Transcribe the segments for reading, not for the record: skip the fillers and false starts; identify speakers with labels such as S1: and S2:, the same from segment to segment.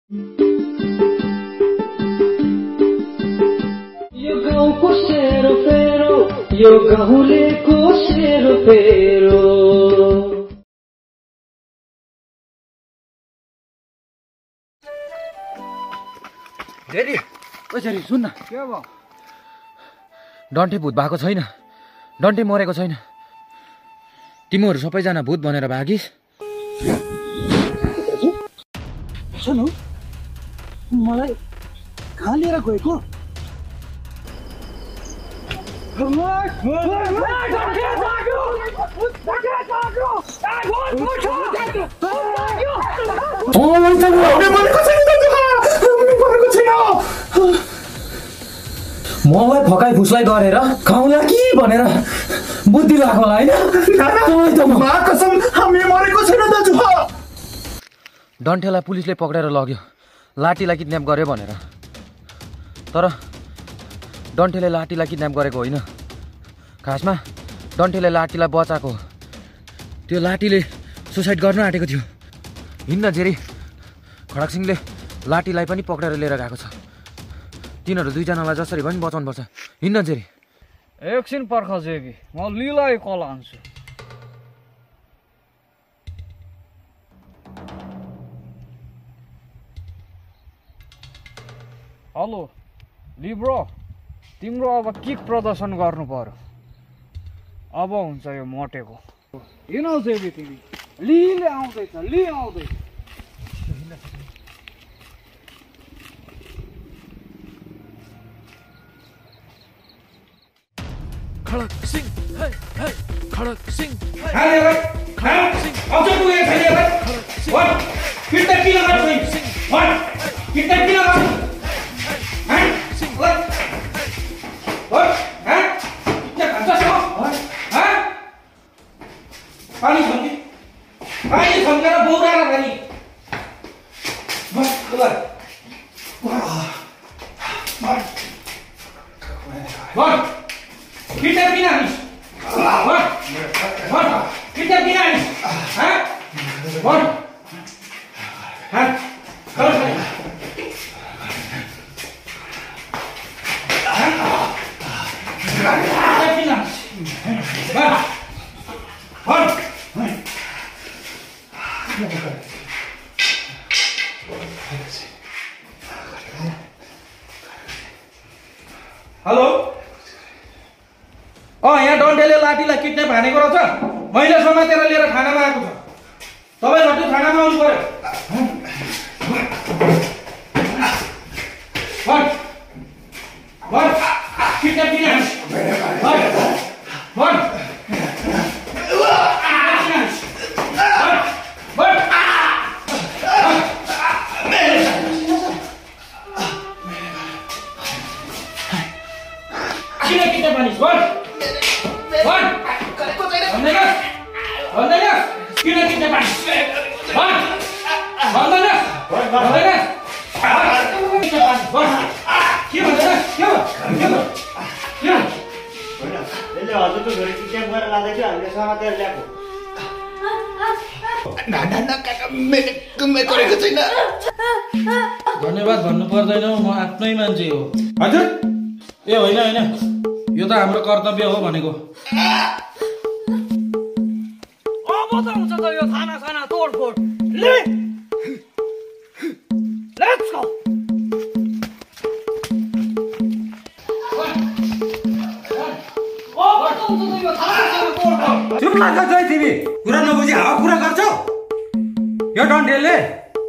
S1: यो गाउँको सेरोफेरो, यो गाउँलेको सेरोफेरो।
S2: जेरी, ओ जेरी सुन न।
S3: के भयो?
S2: डन्ठे भूत भएको छैन, डन्ठे मरेको छैन। तिमीहरू सबैजना भूत भनेर भागिस्।
S3: सुन, मलाई कहाँ लिएर गएको?
S2: मलाई फकाइ फुस्लाई गरेर खाउँला कि भनेर बुद्धि लाग्यो होला होइन। डन्ठेलाई पुलिसले पक्रेर लग्यो, लाठीलाई किडन्याप गर्यो भनेर। तर डन्ठेले लाठीलाई किडन्याप गरेको होइन, खासमा डन्ठेले लाठीलाई बचाएको। त्यो लाठीले सुसाइड गर्न आँटेको थियो। हिँड्न जेरी, खडक सिंहले लाठीलाई पनि पक्रेर लिएर गएको छ। तिनीहरू दुईजनालाई जसरी पनि बचाउनुपर्छ। हिँड्न जेरी।
S3: एकछिन पर्ख जेबी, म लिलाई कल आन्छु। हेलो लिब्रो, तिम्रो अब किक प्रदर्शन गर्नु पर्यो। अब हुन्छ यो मोटेको। हिँड जेबी, तिमी लिले आउँदैछ, लि आउँदैछ।
S4: खडक सिंह, हे हे खडक सिंह,
S5: खाने भाई, खडक सिंह औषध पुगेको छैन भाइ। वन किट्टा किन गर्छ नि? वन किट्टा किन गर्छ? हैं? वन वन हैं? किट्टा खान्छस् हो? हैं? पानी छन्दी, पानी छन्केर बौराएर खाने। बस वन वन किट्टा किन हानिस्? वन वन किट्टा किन हानिस्? हैं? वन हैं? चल चल। हेलो, यहाँ डन्ठेले लाठीलाई किडन्याप हानेको रहेछ। मैले समातेर लिएर थानामा आएको छ। तपाईँ झट्टै थानामा आउनु पर्यो। किडन्याप किन हानिस्? किन किडन्याप हानिस्? किन किडन्याप हानिस्?
S6: हजुरको छोरी किडन्याप गरेर लाँदै थियो, हामीले समातेर ल्याएको।
S4: धन्यवाद भन्नु पर्दैन, म आफ्नै मान्छे हो।
S5: हजुर
S4: ए होइन होइन, यो त हाम्रो कर्तव्य हो भनेको।
S3: अब त हुन्छ त यो थाना साना तोडफोड। Let's go.
S5: चुप लाग जय तिमी, कुरा नबुझी हावा कुरा गर्छौ। यो डन्ठेलले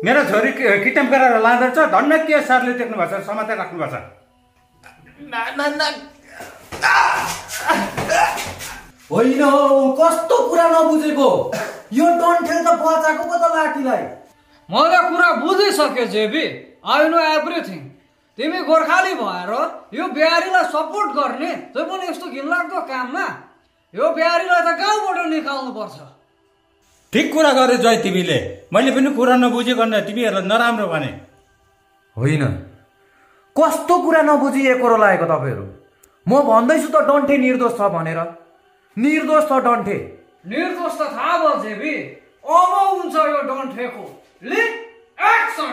S5: मेरो छोरी किडन्याप गरेर लाँदैछ। धन्न के सरले देख्नुपर्छ, समातेर राख्नुपर्छ।
S2: होइन, कस्तो कुरा नबुझेको। यो डन्ठेल त बचाएको पो त लाठीलाई।
S3: मैले कुरा बुझिसके जेबी, आई नो एभ्रिथिङ। तिमी गोर्खाली भएर यो बिहारीलाई सपोर्ट गर्ने, त्यो पनि यस्तो घिनलाग्दो काममा। यो बिहारीलाई त गाउँबाट निकाल्नु पर्छ।
S5: ठिक कुरा गरे जय तिमीले। मैले पनि कुरा नबुझिकन तिमीहरूलाई नराम्रो भने
S2: होइन। कस्तो कुरा नबुझी एकरो लागेको तपाईँहरू। म भन्दैछु त डन्ठे निर्दोष छ भनेर। निर्दोष छ डन्ठे।
S3: निर्दोष त थाहा भयो जेबी। अब हुन्छ यो डन्ठेको। Lead action.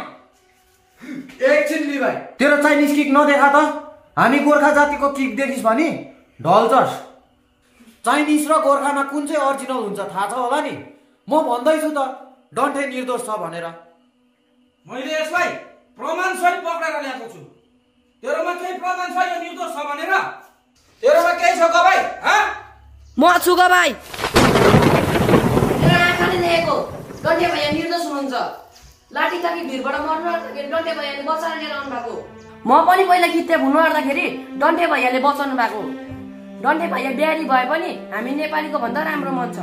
S2: दिदी भाइ तेरो चाइनिज किक नदेखा त हामी गोर्खा जातिको किक देखिस् भने ढल्छस् चाइनिज र गोर्खामा कुन चाहिँ ओरिजिनल हुन्छ थाहा छ होला नि म भन्दैछु त डन्ठे निर्दोष छ भनेर
S5: मैले यसलाई प्रमाण सहित पक्रेर ल्याएको छु तेरोमा केही प्रमाण छ यो निर्दोष छ भनेर तेरोमा केही छ गवाई
S7: म छु गवाई तेरो आँखाले देखेको डन्ठे भैया निर्दोष हुनुहुन्छ लाठी ताकी भिरबाट मर्नु आउँदाखेरि डन्ठे भैयाले बचाएर लिएर आउनु भएको म पनि पहिला कित्ते भुल्नु आउँदाखेरि डन्ठे भैयाले बचाउनु भएको डन्ठे भैया बिहारी भए पनि हामी नेपालीको भन्दा राम्रो मन छ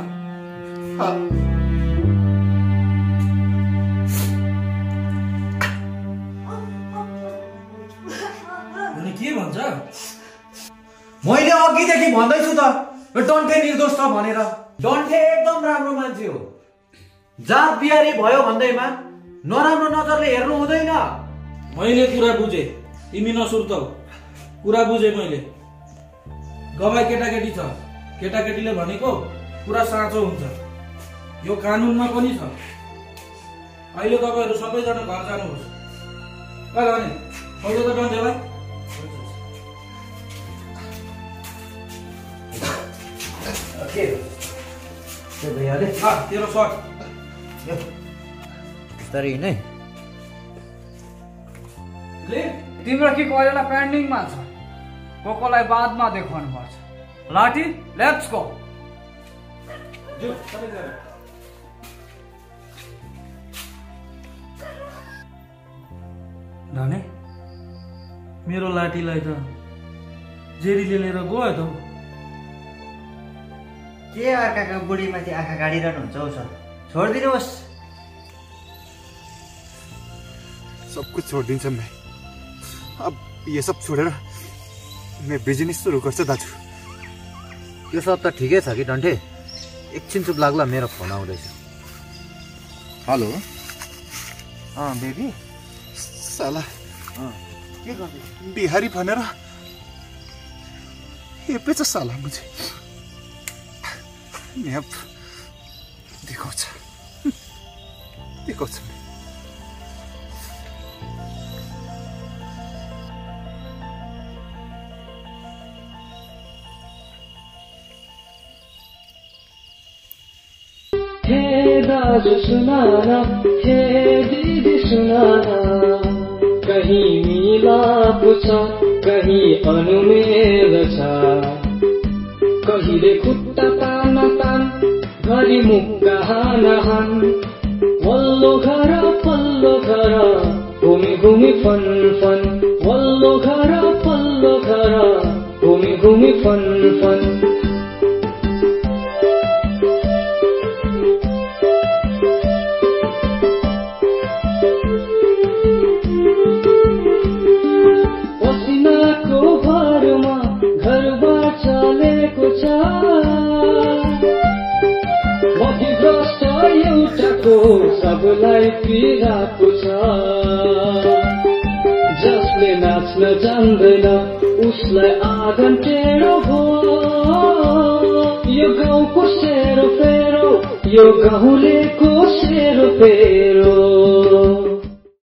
S5: के भन्छ
S2: मैले अघिदेखि भन्दैछु त डन्ठे निर्दोष छ भनेर डन्ठे एकदम राम्रो मान्छे हो जात बिहारी भयो भन्दैमा नराम्रो नजरले हेर्नु हुँदैन
S5: मैले कुरा बुझे तिमी नसुर्ताउ कुरा बुझे मैले गवाई केटाकेटी छ केटाकेटीले भनेको कुरा साँचो हुन्छ यो कानुनमा पनि छ अहिले तपाईहरु सबैजना घर जानुहोस् भने अहिले त डन्ठेलाई तेरो सर्ट
S3: तिम्रो कि कहिलेलाई पेन्डिङमा छ कोकोलाई बादमा देखाउनु पर्छ लाठी लेट्स गो
S5: धने मेरो लाठीलाई त जेरीले लिएर गयो त
S6: के अर्काको बुढीमाथि आँखा गाडिरहनुहुन्छ हौ सर छोडिदिनुहोस्
S8: सब कुछ छोड़ दिन्छ मैं अब ये सब छोडेर मैं बिजनेस सुरु गर्छु दाजु
S2: यो सब त ठिकै छ कि डन्ठे एकछिन चुप लाग्ला मेरो फोन आउँदैछ
S8: हेलो
S6: बेबी
S8: साला
S6: के गर्दै
S8: बिहारी भनेर हेपेछ साला मुझे म्याप देखाउँछ
S1: हे दाजु सुनाना हे दिदी सुनाना कहीं मिलाप छ कहीं अनुमेल छ कहिले खुट्टा तान तान घरि मुक्का हान हान वल्लो घर पल्लो घर घुमी घुमी फन फन वल्लो घर पल्लो घर घुमी घुमी फन फन पसिनाको भरमा घरबाट चलेको छ मधिभ्रष्ट एउटाको सबलाई पीडाको छ जसले नाच्न जान्दैन उसलाई आँगन टेढो भयो यो गाउँको सेरोफेरो यो गाउँलेको सेरोफेरो